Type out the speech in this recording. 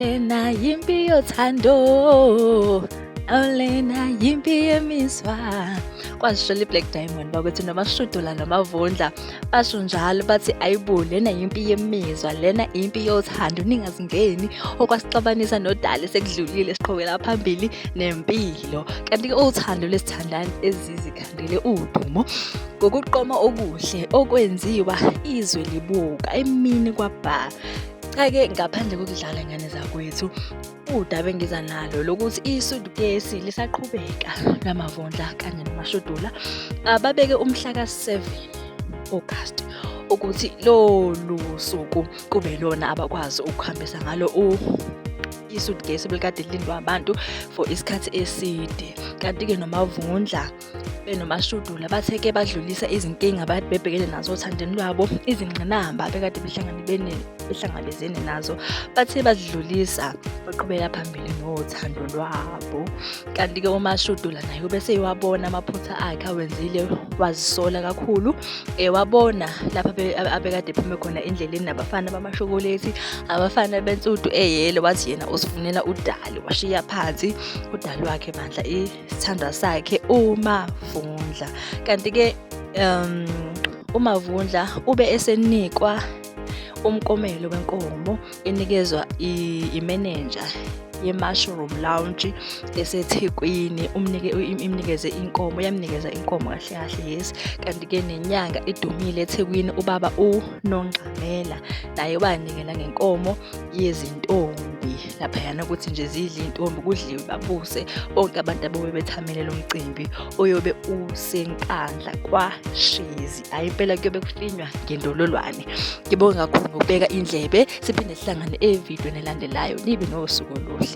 Lena yimpi yothando, lena yimpi yemizwa. Kwasho i-Black Diamond bakwethu noMashudula noMavundla basho njalo bathi ayibo lena yimpi yemizwa, lena impi yothando ningazingeni okwasixabanisa nodali sekudlulile siqhubekela phambili nempilo. Kanti-ke uthando lwesithandani ezizikhandele udumo ngokuqoma okuhle okwenziwa izwe libuka emini kwabha. Cha-ke ngaphandle kokudlala ingane zakwethu udaba engiza nalo lokuthi isudukesi lisaqhubeka lamavundla kanye namashudula ababeke umhla ka-7 August ukuthi lolu suku kube lona abakwazi ukuhambisa ngalo isudukesi belikade lilindwa abantu for isikhathi eside. Kanti-ke nomavundla benoMashudula bathe-ke badlulisa izinkinga abakade bebhekene nazo othandweni lwabo, izingqinamba abekade behlangabezene nazo, bathe bazidlulisa baqhubeka phambili nothando lwabo. Kanti-ke uMashudula naye ubesewabona amaphutha akhe awenzile wazisola kakhulu, wabona lapho abekade ephume khona endleleni nabafana bamashokolethi, abafana bensudu eyelo, wathi yena uzifunela udali, washiya phansi udali wakhe bandla. Isithandwa sakhe uMavundla. Kanti-ke uMavundla ube esenikwa umklomelo wenkomo enikezwa imenenja ye-Mushroom Lounge eseThekwini, umnike imnikeze inkomo, yamnikeza inkomo kahle kahle yes. Kanti-ke nenyanga edumile eThekwini ubaba uNongxamela naye wanikela ngenkomo yezintombi laphayana ukuthi nje zidle iy'ntombi kudliwe babuse bonke abantu abobe bethamele lo mcimbi oyobe useNkandla kwaShezi. Hhayi impela kuyobe kufinywa ngendololwane. Ngibonge kakhulu ngokubeka indlebe siphinde sihlangane evidweni elandelayo. Nibe nosuku oluhle.